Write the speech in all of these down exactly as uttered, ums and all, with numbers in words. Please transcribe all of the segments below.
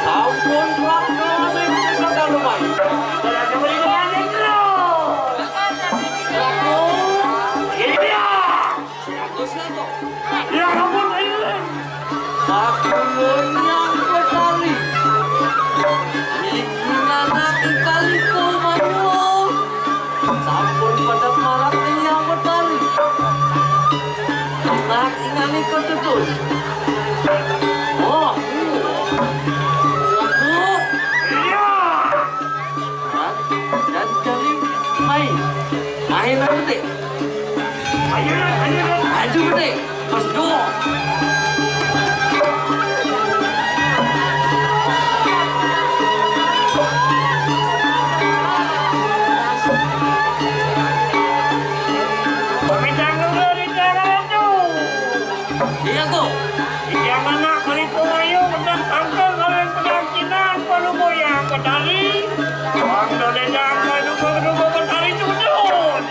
Sampun prapta ring Cakrawala. Iya. Ya ampun, ayo. Pakulun Hyang Betari. Niki anak kalih kumayu. Sampun pada marak Hyang Betari. Anak ingali ketutun. Oh. Aku. Iya. Dan, dan kali mai. Main apa, Dek? Ayo, ayo, ayo. Maju, Dek. Mas Duo. Pamitan dulu di dalam tuh. Iya, Ko. Iya, mana kulit ayu, bedak tangkal, kalian pengantinan, palu boya, petari. Bang Dodedang, palu boya, petari, tutut.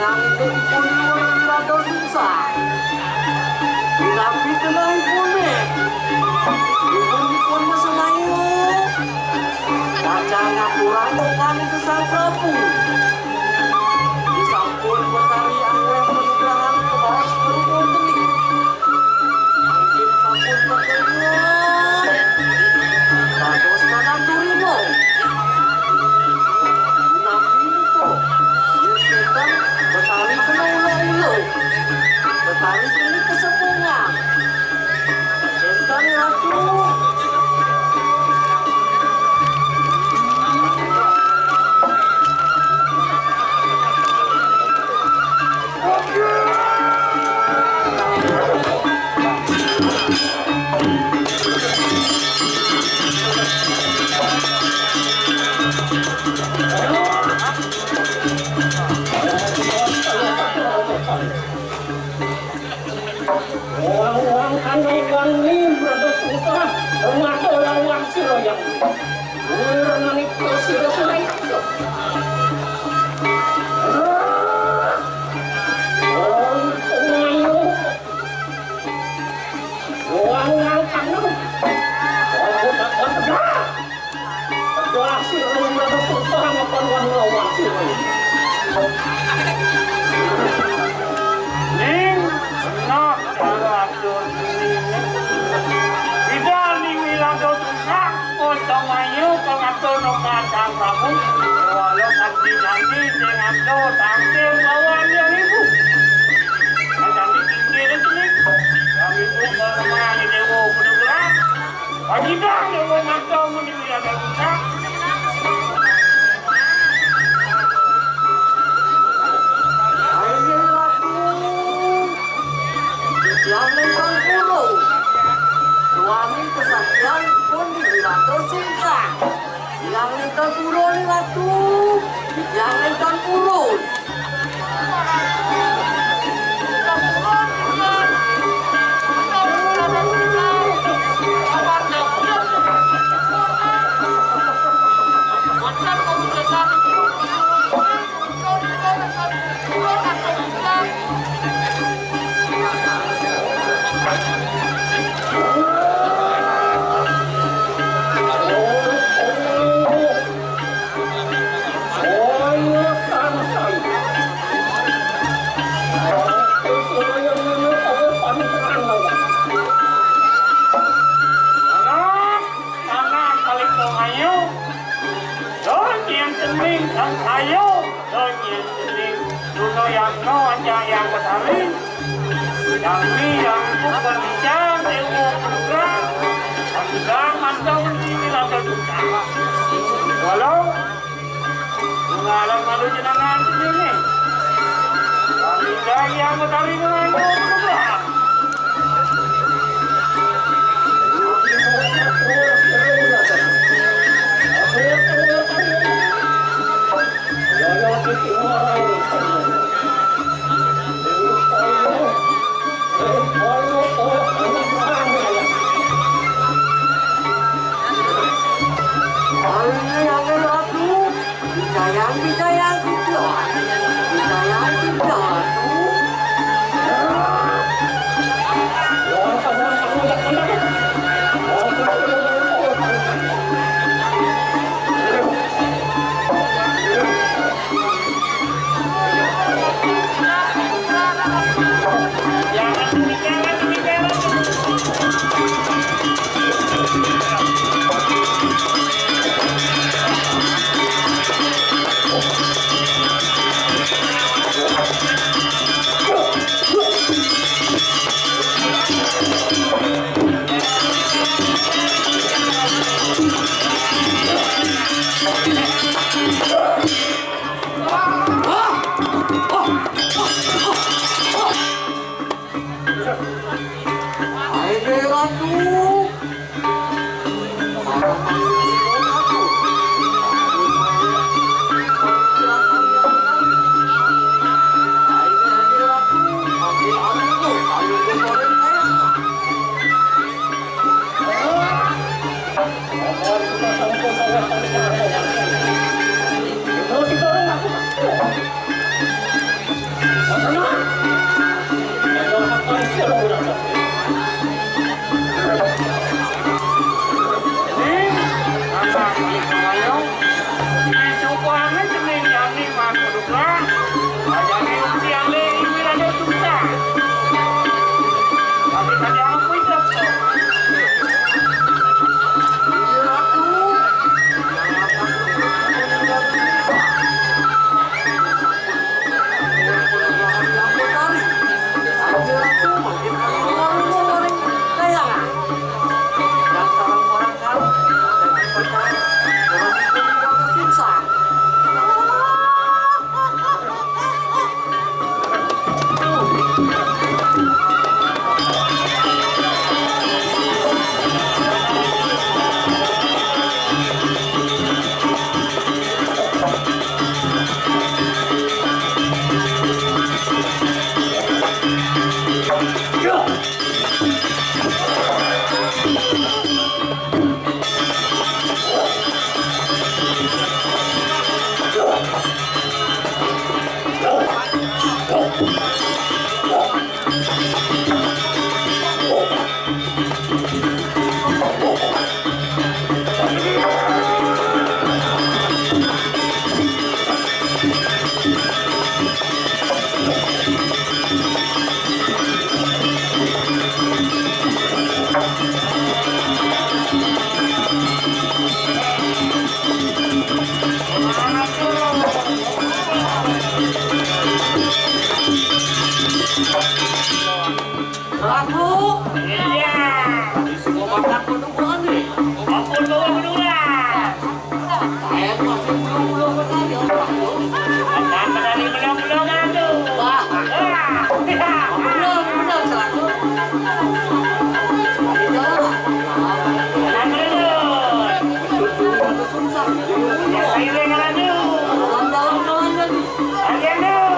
Yang itu dipun nyuwun Ratu Sungsang. Menawi kenahipun, ibu dipun masemayu. Wacana kurang bukan itu Sang Prabu. Disampun Betari angweh penugrahan kawaos berhubung geni. Mangkin sampun kekenyuan. Dados nanandurina. Napi nika? Yen sinten Betari kena ula-ula. Betari kena kesepungan. Sinten Ratu? Wong-wong kang wani dados putra, mata lawan sira yang kulir menika sira sira. Wong tumayu. Wong nang kanu. Wong tak tegak. Tegas sira mrene susah ngepon wan lawan sira. Ning, bener cara atur diri. Tidak ning wilayah susah, kosong ayu pengatur noka Sang Prabu. Walau santi-santi sing atur tampil lawan yang ibu. Santi tinggi di sini. Yang ibu mengenai dewa penuh. Pagidang dewa mata muni ada rusak. Ayo Ratu, yang nengkang puro. Suami kesaktian pun dibilang tersingkang. Yang nengkang puro ni Ratu, yang nengkang puro. Anak, anak paling pengayu, doa yang cening sang kayu, doa yang cening, duno yang no aja yang betari. Kami yang bukan bicara ilmu perkara, sedang mantap di neraka dunia. Walau mengalami malu jenengan sendiri, kami dari yang bertari dengan berubah. Iya. Isi komakan penuh nih. Ampun, bawa penuh lah. Saya masih belum, belum kenal ya, Pak. Akan menari belum, belum, aduh. Wah. Wah. Belum, belum, satu. Sudah. Ampun. Susah. Yang saya dengar, aduh. Dalam, dalam, dalam, dalam. Aduh.